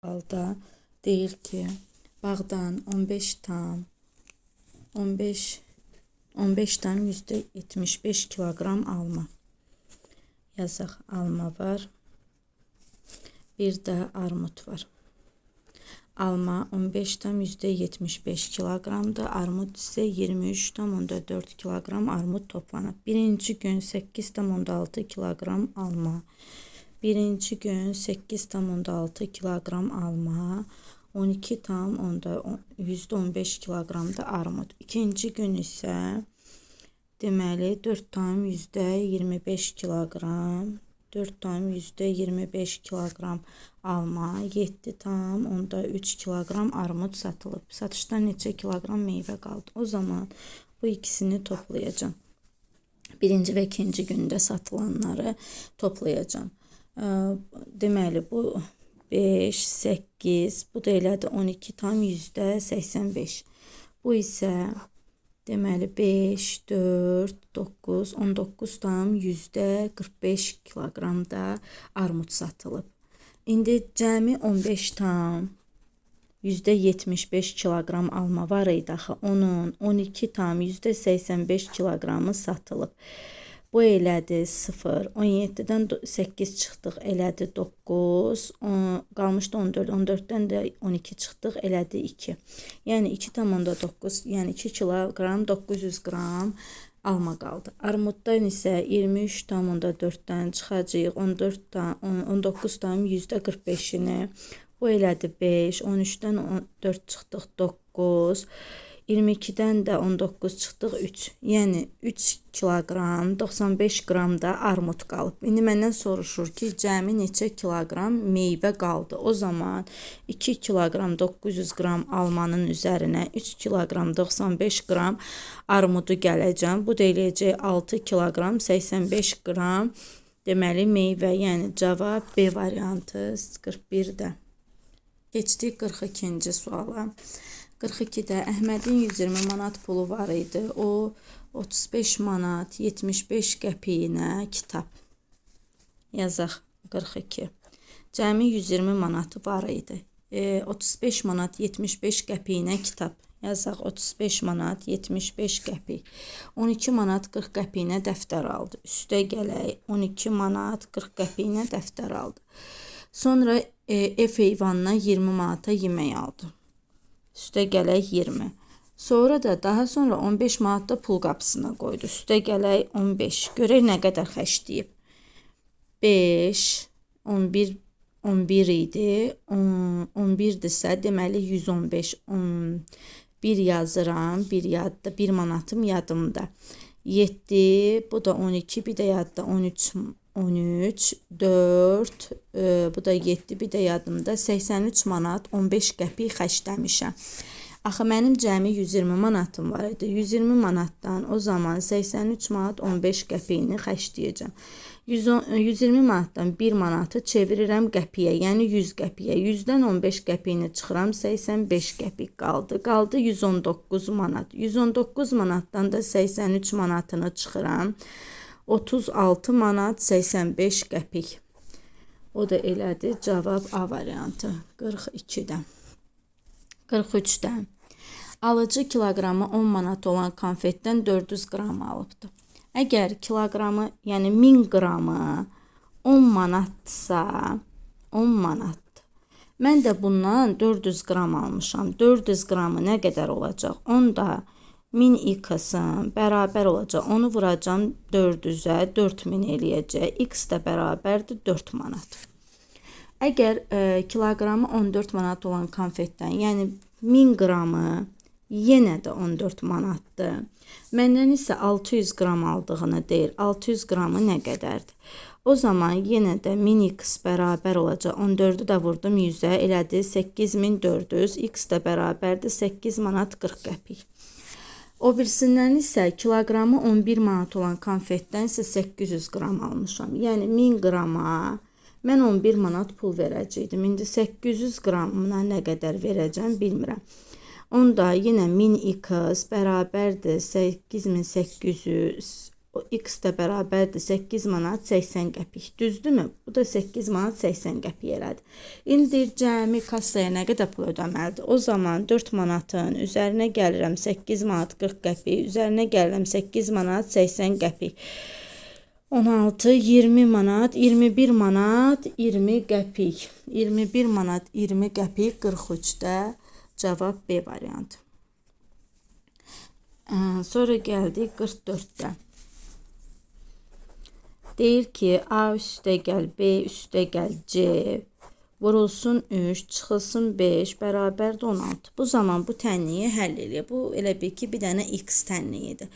Sualda deyir ki, bağdan 15,75 kiloqram alma. Yazaq, alma var. Bir də armud var. Alma 15,75 kiloqramdır. Armud isə 23,4 kiloqram armud toplanıb. Birinci gün 8,6 kiloqram alma. Birinci gün 8,6 kiloqram alma. 12,15 kiloqram da armud. İkinci gün isə deməli 4,25 kiloqram 4,25 kiloqram alma, 7,3 kiloqram armud satılıb. Satışdan neçə kiloqram meyvə qaldı? O zaman bu ikisini toplayacağam. Birinci və ikinci gündə satılanları toplayacağam. Deməli bu 5, 8, bu da elədi 12,85. Bu isə deməli 5, 4, 9, 19,45 kiloqram da armud satılıb. İndi cəmi 15,75 kiloqram alma var idi axı. Onun 12,85 kiloqramı satılıb. Bu elədi 0. 17-dən 8 çıxdıq, elədi 9. Qalmışdı 14. 14-dən də 12 çıxdıq, elədi 2. Yəni 2,9, yəni 2 kiloqram 900 qram alma qaldı. Armuddan isə 23,4-dən çıxacağıq 19,45-ini. Bu elədi 5. 13-dən 4 çıxdıq 9. 22-dən də 19 çıxdıq 3. Yəni 3 kiloqram 95 qram da armud qalıb. İndi məndən soruşur ki, cəmi neçə kiloqram meyvə qaldı? O zaman 2 kiloqram 900 qram almanın üzərinə 3 kiloqram 95 qram armudu gələcəm. Bu da eləyəcək 6 kiloqram 85 qram deməli meyvə. Yəni cavab B variantı 41-də. Keçdik 42-ci suala. 42-də Əhmədin 120 manat pulu var idi. O 35 manat 75 qəpiyinə kitab. Yazaq 42. Cəmi 120 manatı var idi. 35 manat 75 qəpiyinə kitab. Yazaq 35 manat 75 qəpik. 12 manat 40 qəpiyinə dəftər aldı. Üstə gələk 12 manat 40 qəpiyinə dəftər aldı. Sonra ev heyvanına 20 manata yemək aldı. Üstə gələk 20. Sonra da daha sonra 15 manat da pul qapısına qoydu. Üstə gələk 15. Görək nə qədər xərcləyib. 5, 11, 11 idi. 11-dirsə deməli 115. 1 yazıram. 1 yadda, 1 manatım yadımda. 7, bu da 12, bir də yadda 13, 13, 4, bu da 7, bir də yadımda 83 manat 15 qəpik xərcləmişəm. Axı mənim cəmi 120 manatım var idi. 120 manatdan o zaman 83 manat 15 qəpiyini xərcləyəcəm. 120 manatdan 1 manatı çevirirəm qəpiyə, yəni 100 qəpiyə. 100-dən 15 qəpiyini çıxıram, 85 qəpik qaldı. Qaldı 119 manat. 119 manatdan da 83 manatını çıxıram. 36 manat 85 qəpik. O da elədi. Cavab A variantı. 42-də. 43-də. Alıcı kiloqramı 10 manat olan konfetdən 400 qram alıbdır. Əgər kiloqramı, yəni 1000 qramı 10 manatdırsa, 10 manatdır. Mən də bundan 400 qram almışam. 400 qramı nə qədər olacaq? Onda 1000 x-ın bərabər olacaq. Onu vuracam 400-ə, 4000 eləyəcək. X də bərabərdir 4 manat. Əgər kiloqramı 14 manat olan konfetdən, yəni 1000 qramı yenə də 14 manatdır. Məndən isə 600 qram aldığını deyir. 600 qramı nə qədərdir? O zaman yenə də 1000x bərabər olacaq. 14-ü də vurdum 100-ə, elədi 8400. X də bərabərdir 8 manat 40 qəpik. O birisindən isə kiloqramı 11 manat olan konfetdən isə 800 qram almışam. Yəni 1000 qrama mən 11 manat pul verəcəkdim. İndi 800 qramına nə qədər verəcəm bilmirəm. Onda yenə 1000x bərabərdir 8800. O x də bərabərdir 8 manat 80 qəpik. Düzdürmü? Bu da 8 manat 80 qəpik elədi. İndi deyir, cəmi kassaya nə qədər pul ödəməlidir? O zaman 4 manatın üzərinə gəlirəm 8 manat 40 qəpik, üzərinə gəlirəm 8 manat 80 qəpik. 16, 20 manat, 21 manat, 20 qəpik. 21 manat, 20 qəpik, 43-də cavab B variantı. Sonra gəldik 44-də. Deyir ki, A üstə gəl, B üstə gəl, C vurulsun 3, çıxılsın 5, bərabərdir 16. Bu zaman bu tənliyi həll eləyir. Bu elə bil ki, bir dənə x tənliyidir.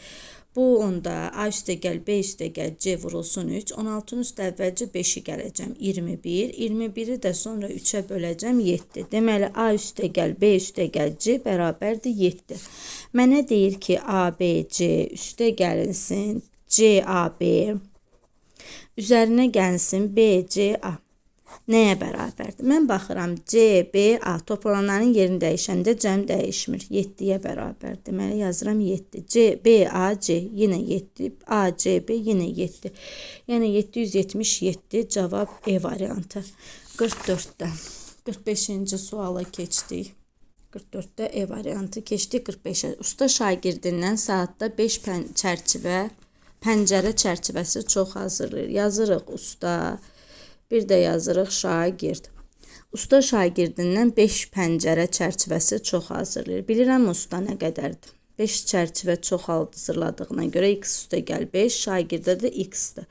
Bu onda A üstə gəl, B üstə gəl, C vurulsun 3. 16-nın üstə əvvəlcə 5-i gələcəm, 21. 21-i də sonra 3-ə böləcəm, 7. Deməli, A üstə gəl, B üstə gəl, C bərabərdir 7. Mənə deyir ki, A, B, C üstə gəlinsin, C, A, B. Üzərinə gəlsin B, C, A. Nəyə bərabərdir? Mən baxıram C, B, A toplananların yerini dəyişəndə cəm dəyişmir. 7-yə bərabər. Deməli, yazıram 7. C, B, A, C yenə 7. A, C, B yenə 7. Yəni 777 cavab E variantı. 44-də. 45-ci suala keçdik. 44-də E variantı. Keçdik 45-ə. Usta şagirdindən saatda 5 pəncərə çərçivəsi çox hazırlayır. Yazırıq usta, bir də yazırıq şagird. Usta şagirdindən 5 pəncərə çərçivəsi çox hazırlayır. Bilirəm usta nə qədərdir. 5 çərçivə çox hazırladığına görə x üstə gəl 5, şagirdə də x-dir.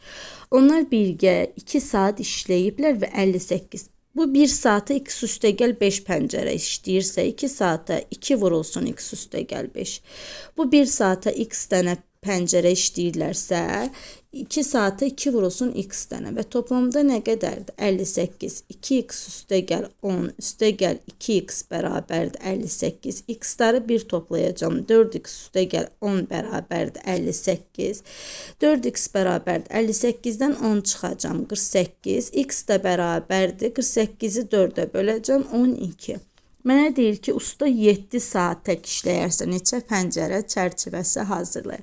Onlar birgə 2 saat işləyiblər və 58. Bu 1 saata x üstə gəl 5 pəncərə işləyirsə, 2 saata 2 vurulsun x üstə gəl 5. Bu 1 saata x dənə pəncərə işləyirlərsə, 2 saata 2 vurulsun x dənə və toplamda nə qədərdir? 58. 2x üstə gəl 10, üstə gəl 2x bərabərdir 58. X-ları 1 toplayacağam. 4x üstə gəl 10 bərabərdir 58. 4x bərabərdir 58-dən 10 çıxacağam. 48. X də bərabərdir. 48-i 4-ə böləcəm. 12. Mənə deyir ki, usta 7 saat tək işləyərsə neçə pəncərə çərçivəsi hazırlayır.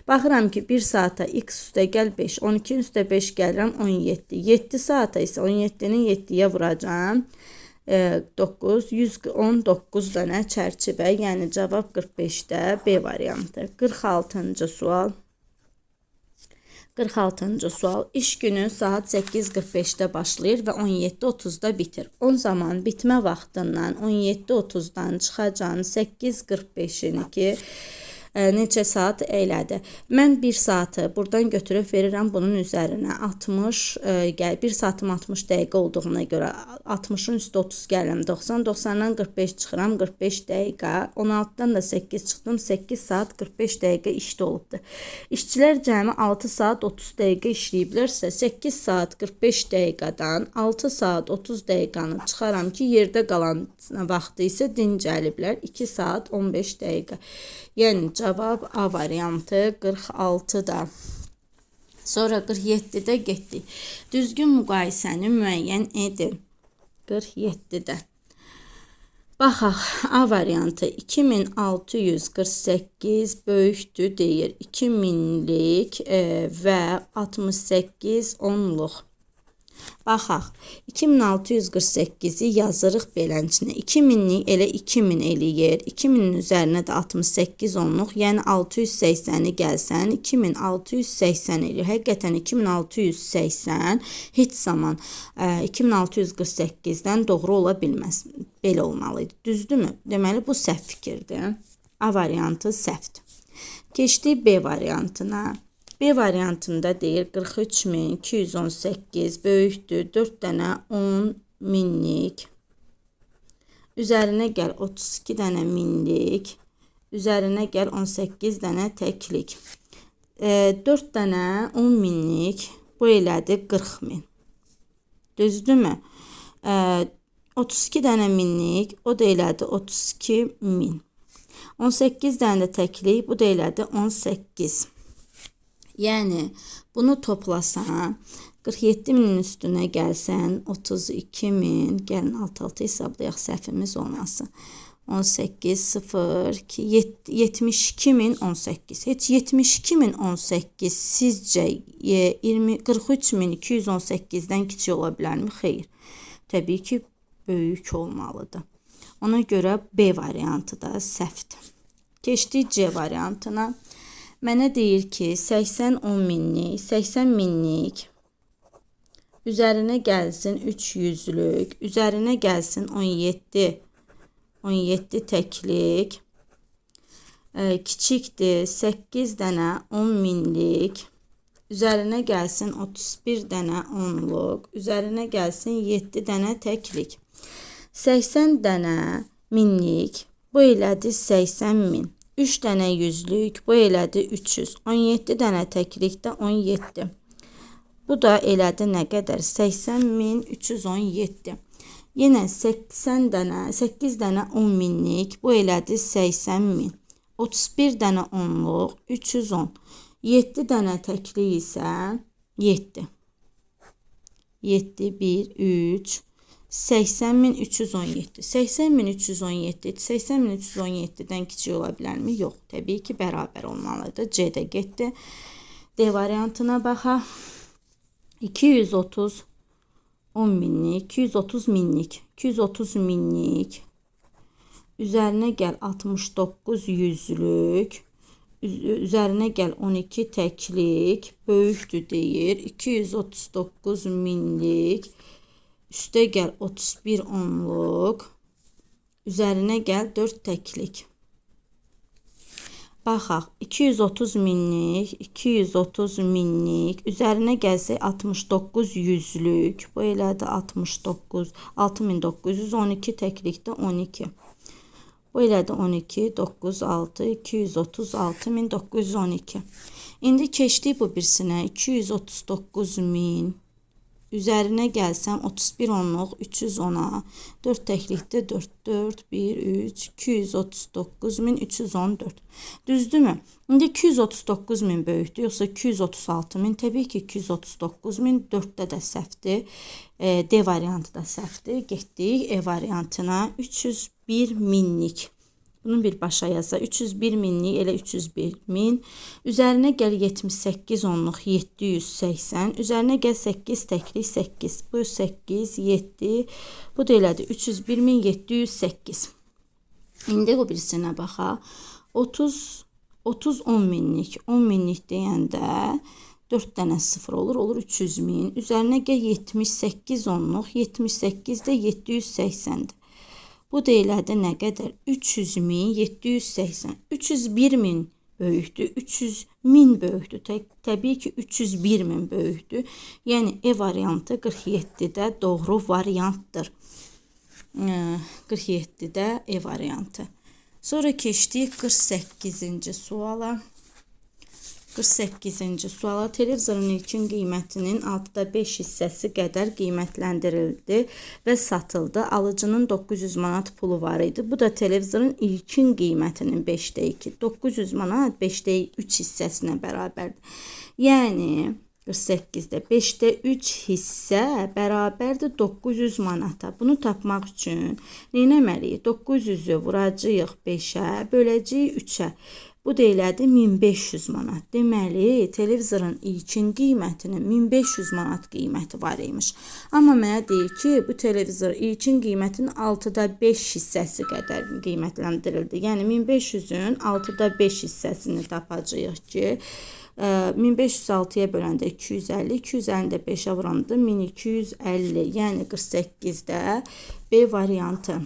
Baxıram ki, 1 saata x üstə gəl 5, 12 üstə 5 gəlirəm 17. 7 saata isə 17-ni 7-yə vuracağam. 9, 119 dənə çərçivə, yəni cavab 45-də B variantı. 46-cı sual. 46-cı sual. İş günü saat 8:45-də başlayır və 17:30-da bitir. O zaman bitmə vaxtından 17:30-dan çıxacağın 8:45-ini ki, neçə saat elədi. Mən 1 saatı buradan götürüb verirəm bunun üzərinə. 60, gəl, 1 saatım 60 dəqiqə olduğuna görə 60-ın üstə 30 gəlirəm. 90, 90-dan 45 çıxıram, 45 dəqiqə. 16-dan da 8 çıxdım, 8 saat 45 dəqiqə işdə olubdur. İşçilər cəmi 6 saat 30 dəqiqə işləyiblərsə, 8 saat 45 dəqiqədən 6 saat 30 dəqiqəni çıxaram ki, yerdə qalan vaxtı isə dincəliblər 2 saat 15 dəqiqə. Yəni cavab A variantı 46-da. Sonra 47-də getdik. Düzgün müqayisəni müəyyən edin. 47-də. Baxaq, A variantı 2648 böyükdür deyir. 2000-lik və 68 onluq. Baxaq, 2648-i yazırıq beləncə. 2000-lik elə 2000 eləyir. 2000-in üzərinə də 68 onluq, yəni 680-i gəlsən 2680 eləyir. Həqiqətən 2680 heç zaman 2648-dən doğru ola bilməz. Belə olmalı idi. Düzdürmü? Deməli, bu səhv fikirdir. A variantı səhvdir. Keçdik B variantına. B variantında deyir 43218 böyükdür 4 dənə 10 minlik. Üzərinə gəl 32 dənə minlik. Üzərinə gəl 18 dənə təklik. 4 dənə 10 minlik. Bu elədi 40 min. Düzdürmü? 32 dənə minlik. O da elədi 32 min. 18 dənə də təklik. Bu da elədi 18. Yəni, bunu toplasan, 47 minin üstünə gəlsən 32 min. Gəlin 6-6 hesablayaq, səhvimiz olmasın. 18, 0, 2, 72 min 18. Heç 72 min 18 sizcə 43 min 218-dən kiçik ola bilərmi? Xeyr. Təbii ki, böyük olmalıdır. Ona görə B variantı da səhvdir. Keçdik C variantına. Mənə deyir ki, 80 10 minlik, 80 minlik, üzərinə gəlsin 300-lük, üzərinə gəlsin 17 təklik, kiçikdir 8 dənə 10 minlik, üzərinə gəlsin 31 dənə onluq, üzərinə gəlsin 7 dənə təklik. 80 dənə minlik, bu elədi 80 min. 3 dənə yüzlük, bu elədi 300. 17 dənə təklik də 17. Bu da elədi nə qədər? 80.317. Yenə 80 dənə, 8 dənə 10 minlik, bu elədi 80 min. 31 dənə onluq, 310. 7 dənə təklik isə 7. 7, 1, 3. 80.317. 80.317. 80.317-dən kiçik ola bilərmi? Yox. Təbii ki, bərabər olmalıdır. C də getdi. D variantına baxaq. 230 10 minlik, 230 minlik, 230 minlik. Üzərinə gəl 69 yüzlük. Üzərinə gəl 12 təklik. Böyükdür deyir. 239 minlik. Üstə gəl 31 onluq. Üzərinə gəl 4 təklik. Baxaq, 230 minlik, 230 minlik, üzərinə gəlsək 69 yüzlük. Bu elədi 69, 6912 təklikdə 12. Bu elədi 12, 9, 6, 236.912. İndi keçdik bu birisinə 239 min. Üzərinə gəlsəm 31 onluq 310-a, 4 təklikdə 4, 4, 1, 3, 239.314. Düzdürmü? İndi 239 min böyükdür, yoxsa 236 min? Təbii ki, 239 min 4-də də səhvdir. D variantı da səhvdir. Getdik E variantına. 301 minlik. Bunu bir başa yazaq. 301 minlik elə 301 min. Üzərinə gəl 78 onluq 780. Üzərinə gəl 8 təklik 8. Bu 8, 7. Bu da elədi 301.708. İndi o birisinə baxaq. 30, 30 10 minlik. 10 minlik deyəndə 4 dənə sıfır olur. Olur 300 min. Üzərinə gəl 78 onluq. 78 də 780-dir. Bu da elədi nə qədər? 300.780. 301 min böyükdür. 300 min böyükdür. Təbii ki, 301 min böyükdür. Yəni E variantı 47-də doğru variantdır. 47-də E variantı. Sonra keçdik 48-ci suala. 48-ci suala televizorun ilkin qiymətinin 6,5 hissəsi qədər qiymətləndirildi və satıldı. Alıcının 900 manat pulu var idi. Bu da televizorun ilkin qiymətinin 5-də 2. 900 manat 5-də 3 hissəsinə bərabərdir. Yəni 48-də 5-də 3 hissə bərabərdir 900 manata. Bunu tapmaq üçün nə etməliyik? 900-ü vuracağıq 5-ə, böləcəyik 3-ə. Bu da elədi 1500 manat. Deməli, televizorun ilkin qiymətinin 1500 manat qiyməti var imiş. Amma mənə deyir ki, bu televizor ilkin qiymətinin 6,5 hissəsi qədər qiymətləndirildi. Yəni 1500-ün 6,5 hissəsini tapacağıq ki, 1506-ya böləndə 250, 250-ni də 5-ə vuranda 1250, yəni 48-də B variantı.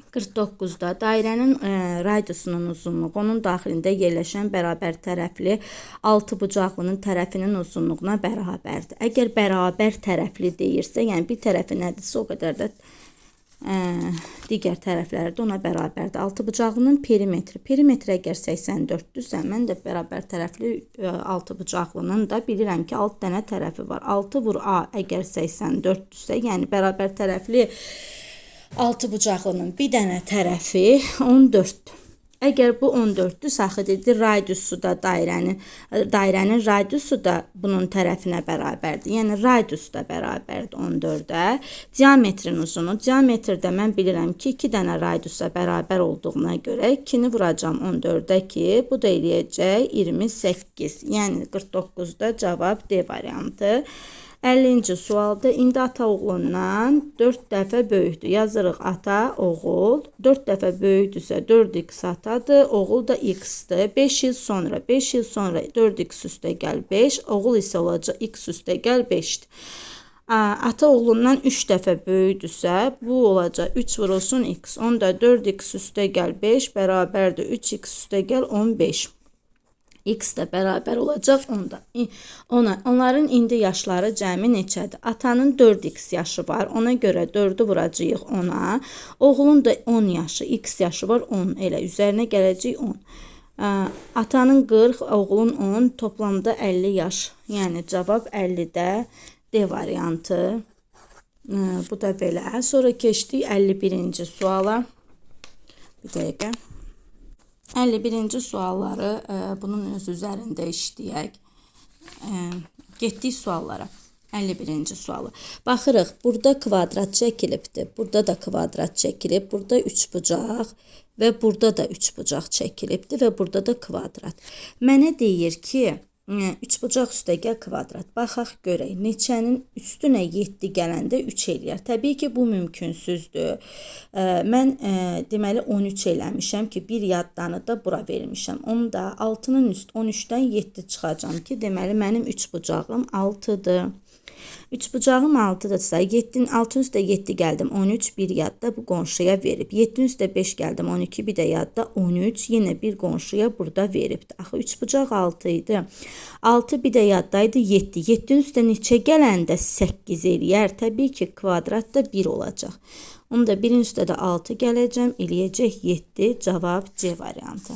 49-da dairənin radiusunun uzunluğu onun daxilində yerləşən bərabər tərəfli altıbucaqlının tərəfinin uzunluğuna bərabərdir. Əgər bərabər tərəfli deyirsə, yəni bir tərəfi nədirsə o qədər də digər tərəfləri də ona bərabərdir. Altıbucaqlının perimetri. Perimetri əgər 84-dürsə, mən də bərabər tərəfli altıbucaqlının da bilirəm ki, 6 dənə tərəfi var. 6 vur A əgər 84-dürsə, yəni bərabər tərəfli altıbucaqlının bir dənə tərəfi 14-dür. Əgər bu 14-dürsə, axı dedi radiusu da dairənin radiusu da bunun tərəfinə bərabərdir. Yəni radius da bərabərdir 14-ə. Diametrin uzunu. Diametrdə mən bilirəm ki, 2 dənə radiusa bərabər olduğuna görə 2-ni vuracam 14-ə ki, bu da eləyəcək 28. Yəni 49-da cavab D variantı. 50-ci sualda indi ata oğlundan 4 dəfə böyükdür. Yazırıq ata, oğul. 4 dəfə böyükdürsə 4x atadır, oğul da x-dir. 5 il sonra, 5 il sonra 4x üstə gəl 5, oğul isə olacaq x üstə gəl 5-dir. Ata oğlundan 3 dəfə böyükdürsə, bu olacaq 3 vurulsun x. Onda 4x üstə gəl 5 bərabərdir 3x üstə gəl 15. X də bərabər olacaq onda. Ona. Onların indi yaşları cəmi neçədir? Atanın 4x yaşı var. Ona görə 4-ü vuracağıq ona. Oğlun da 10 yaşı, x yaşı var 10. Elə üzərinə gələcək 10. Atanın 40, oğlun 10, toplamda 50 yaş. Yəni cavab 50-də D variantı. Bu da belə. Sonra keçdik 51-ci suala. Bir dəqiqə. 51-ci sualları bunun öz üzərində işləyək. Getdik suallara. 51-ci sualı. Baxırıq, burada kvadrat çəkilibdir. Burada da kvadrat çəkilib. Burada üçbucaq və burada da üçbucaq çəkilibdir və burada da kvadrat. Mənə deyir ki, üçbucaq üstəgəl kvadrat. Baxaq görək, neçənin üstünə 7 gələndə 3 eləyər. Təbii ki, bu mümkünsüzdür. Mən deməli 13 eləmişəm ki, bir yaddanı da bura vermişəm. Onu da 6-nın üst 13-dən 7 çıxacam ki, deməli mənim üçbucağım 6-dır. Üçbucağım 6-dırsa, 7-nin 6-nın üstə 7 gəldim, 13, bir yadda bu qonşuya verib. 7-nin üstə 5 gəldim, 12, bir də yadda 13, yenə bir qonşuya burada veribdir. Axı üçbucaq 6 idi. 6 bir də yaddaydı 7. 7-nin üstə neçə gələndə 8 eləyər? Təbii ki, kvadrat da 1 olacaq. Onu da 1-in üstə də 6 gələcəm, eləyəcək 7, cavab C variantı.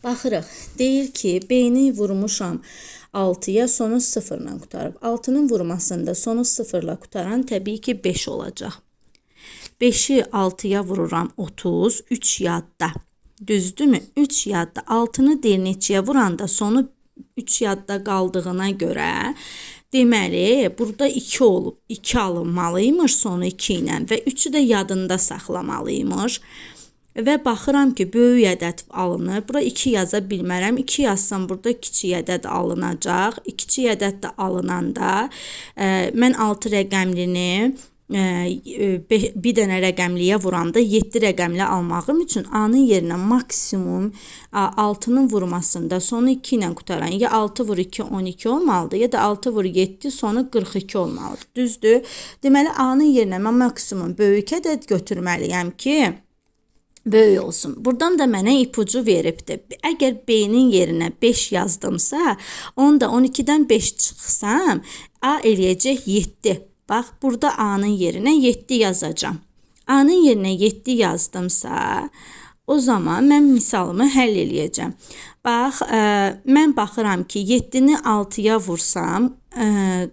Baxırıq, deyir ki, B-ni vurmuşam 6-ya, sonu 0-la qurtarıb. 6-nın vurmasında sonu 0-la qurtaran təbii ki, 5 olacaq. 5-i 6-ya vururam 30, 3 yadda. Düzdürmü? 3 yadda. 6-nı deyir neçəyə vuranda sonu 3 yadda qaldığına görə, deməli, burada 2 olub. 2 alınmalıymış sonu 2 ilə və 3-ü də yadında saxlamalıymış. Və baxıram ki, böyük ədəd alınır. Bura 2 yaza bilmərəm. 2 yazsam burada kiçik ədəd alınacaq. Kiçik ədəd də alınanda mən 6 rəqəmlini bir dənə rəqəmliyə vuranda 7 rəqəmli almağım üçün A-nın yerinə maksimum 6-nın vurmasında sonu 2 ilə qutaran ya 6 vur 2 12 olmalıdır, ya da 6 vur 7 sonu 42 olmalıdır. Düzdür? Deməli, A-nın yerinə mən maksimum böyük ədəd götürməliyəm ki, böyük olsun. Buradan da mənə ipucu veribdir. Əgər B-nin yerinə 5 yazdımsa, onda 12-dən 5 çıxsam, A eləyəcək 7. Bax, burada A-nın yerinə 7 yazacağam. A-nın yerinə 7 yazdımsa, o zaman mən misalımı həll eləyəcəm. Bax, mən baxıram ki, 7-ni 6-ya vursam,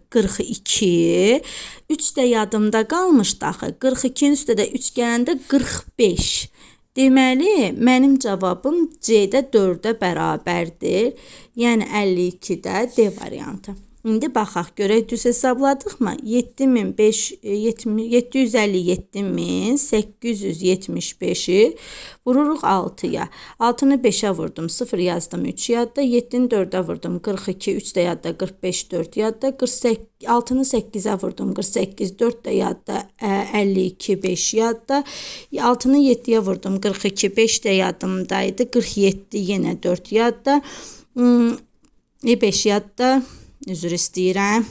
42, 3 də yadımda qalmışdı axı. 42-nin üstə də 3 gələndə 45. Deməli, mənim cavabım C-də 4-ə bərabərdir. Yəni 52-də D variantı. İndi baxaq, görək düz hesabladıqmı? 757.875-i vururuq 6-ya. 6-nı 5-ə vurdum, 0 yazdım 3 yadda, 7-ni 4-ə vurdum, 42, 3 də yadda, 45, 4 yadda, 6-nı 8-ə vurdum, 48, 4 də yadda, 52, 5 yadda, 6-nı 7-yə vurdum, 42, 5 də yadımdaydı, 47, yenə 4 yadda, 5 yadda, üzr istəyirəm.